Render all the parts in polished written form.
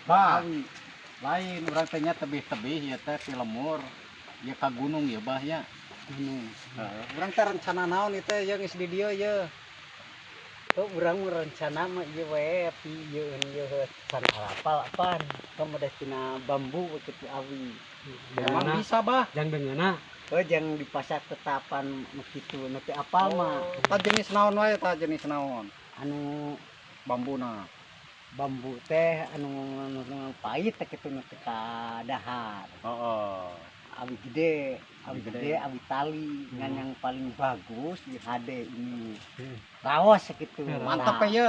Bah. Awi. Lain urang teh nya tebih-tebih ieu teh ti lemur. Ieu ka gunung ya, Bah, nya. Gunung. Heeh. Urang teh rencana naon ieu teh ieu geus di dieu ieu? Tuh, urang rencana mah ieu we pi ieu ieu can arapal apaan. Tong ada tina bambu kitu awi. Emang bisa, Bah? Jang dengeuna. Oh, jangan dipasak tetapan nu kitu nu teu apal mah. Tah, jenis naon wae tah, jenis naon? Anu Bambuna. Bambu teh anu pahit teh kitu nu teu kadahar. Awi gede, awi Awi gede. Gede, awi tali, ngan yang paling bagus di HD ini. Raos gitu. Mantap Nah, ya.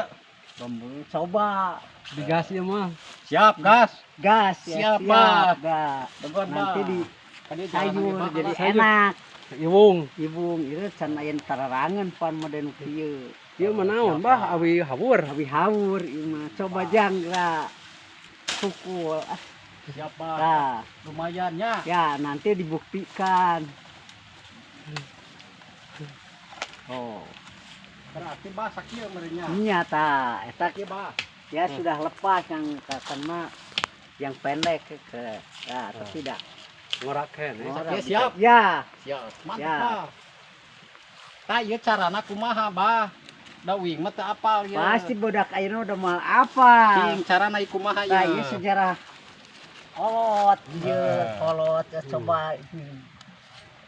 bambu coba. Digas ieu mah. Siap, gas. Gas ya. Siap, Bah. Gas. Degon, Nanti Bah. di Kan dia jalan sayur lagi, Bah. jadi Sayur. Enak. Iwung. Ibung itu can aya tararangan pan modern kieu. Ieu mah naon, Bah? Awi hawur. Awi hawur ieu mah, coba jang geura. Pukul ah. Siap, Bah. Nah, Lumayan nya. Ya nanti dibuktikan. Oh, Berarti, Bah, sakieu meureun nya. Nya tah eta. Sakieu, Bah. Ya sudah lepas yang karena yang pendek ke ya, tapi tidak Ngorak keneh. Ngorak Ya, bisa. siap. Ya. Siap. Mantap, Ya. Bah. Tah, ieu carana kumaha, Bah? Da uing mah teu apal ieu. Pasti budak ayeuna udah mal apa. Cing carana ieu kumaha Nah, ieu? ini sejarah kolot ieu, kolot ya, coba ini.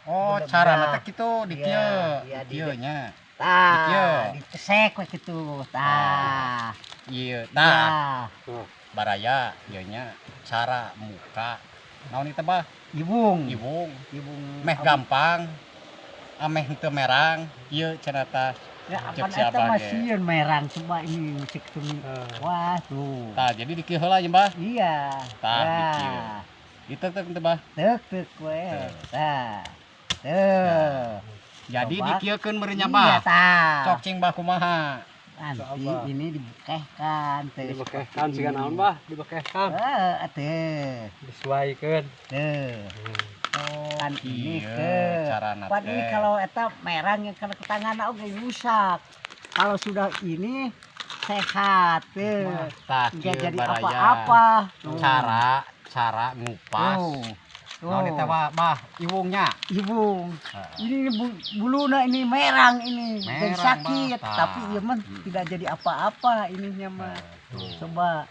Oh, Bener-bener. Carana teh kitu di Iya, kieu. iya, Di kieu nya. Tah, Di kieu. Dicesek we kitu. Tah. Ieu tah. Ya. Baraya ieu nya cara muka. Naon ieu teh, Bah? Ibung. Ibung. Ibung. Meh gampang. Ameh henteu merang. Ieu cenah tah. Ya, Cek apan si eta Abah mah ge. Sieun merang, coba ini cek tuh. Wah, tuh. Tah, jadi di kieu heula nya, Bah. Iya. Tah, Ya. di kieu. Itu teh teh, Bah. Tek tek we. Teu. Tah. Tuh. Jadi Coba. dikieukeun meureun nya, Iya, Bah. tah. Cok cing, Bah, kumaha? Nanti Coba. ini dibekehkan teh. Dibekehkan siga naon, Bah? Dibekehkan. Heeh, teh. Disuaikeun. Tuh. Kan ini Iya, ke. Carana Pan ini teh. kalau eta merang yang kena ke tangan oge rusak. Kalau sudah ini sehat tuh. Tah, Nggak kieu, jadi baraya. Apa-apa. Tuh. Cara cara ngupas. Tuh. Tuh. Naon ieu teh, Bah? Bah, iwungnya. Ibung. Heeh. Ini buluna ini merang ini dan Merang, sakit, Bah. tapi iya mah tidak jadi apa-apa ininya mah. Tuh. Coba.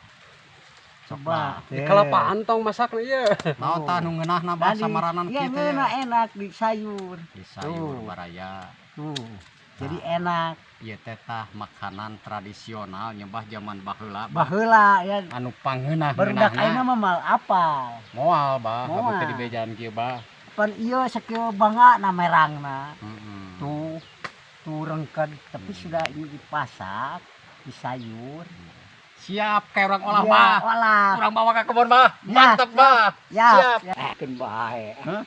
Coba. Di kelapaan tong masakna ieu. Naon tah nu ngeunahna, Bah, Tadi, samaranan ya, kieu teh? ngeunah enak di sayur. Di sayur, Tuh. Baraya. Tuh. Jadi enak. Ieu teh tah makanan tradisional nya, Bah, zaman baheula, Bah. Baheula ya. Anu pangeunah. Barudak ayeuna mah mal apal. Moal, Bah, lamun teh Moal. Dibejaan kieu, Bah. Pan ieu sakieu bangga na merangna. Tuh. Tuh rengket, tapi sudah ini dipasak, di sayur. Siap kayak orang olah, Iya, Bah. olah. Urang bawa ke kebun, Bah. Ya, Mantap, Bah. Ya. Siap. Ya, keun bae. Hah?